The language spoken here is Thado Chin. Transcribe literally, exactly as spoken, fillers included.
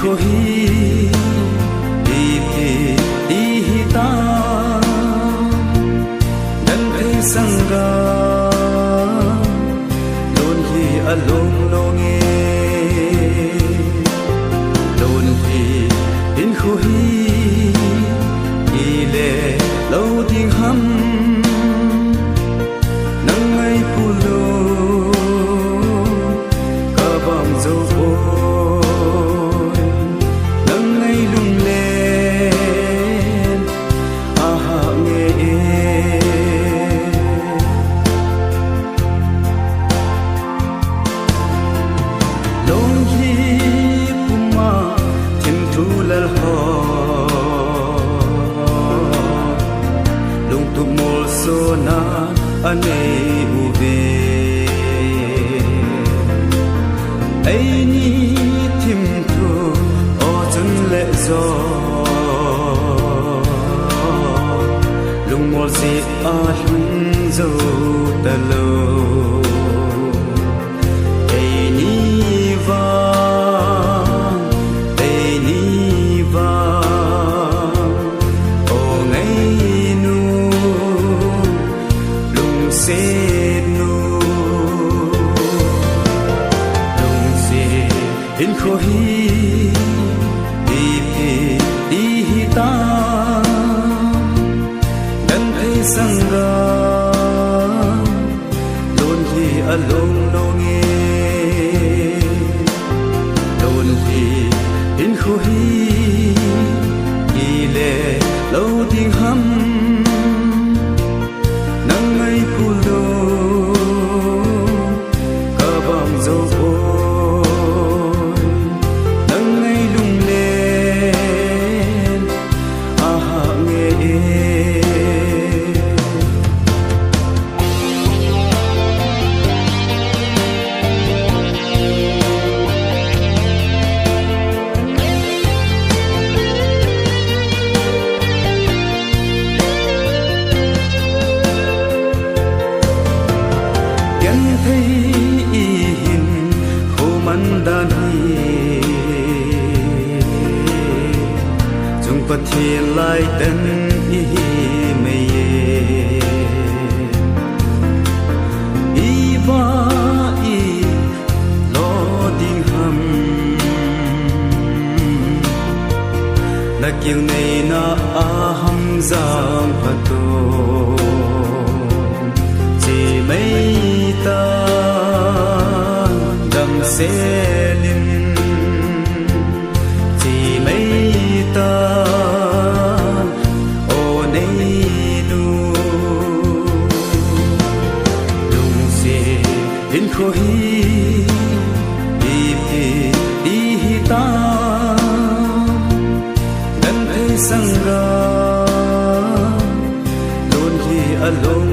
Hi, ipi, ihi ta, dan thei sanga, lon hi along long e, lon hi in khu hi, ile lo ding ham. Nang ngai pulo, ka bang zo poi, nang ngai lunglen, aha nge e. Long hi puma thim thu lal ho, lungtup molsona anei uve. Eini thim thu o chun le jo, lungmol jeh a lhung jou talou. Eini vang, eini vang, o ngai nu, lungset nu, lungset in khu hi, ipi, ihi ta, dan thei sanga. Lon hi along long e, lon hi in khu hi, ile lo ding ham. Nang ngai pulo, ka bang zo poi, nang ngai lunglen, aha nge e. Genthei ihin, khoman dan hi, chung Pathen laiten ihi mei e. Iva i lo ding ham, na kil neina a ham jang phato. Chi mei ta, damsel in, chi mei ta, o nei nu, lungset in khu hi, ipi, ihi ta, dan thei sanga, lon hi along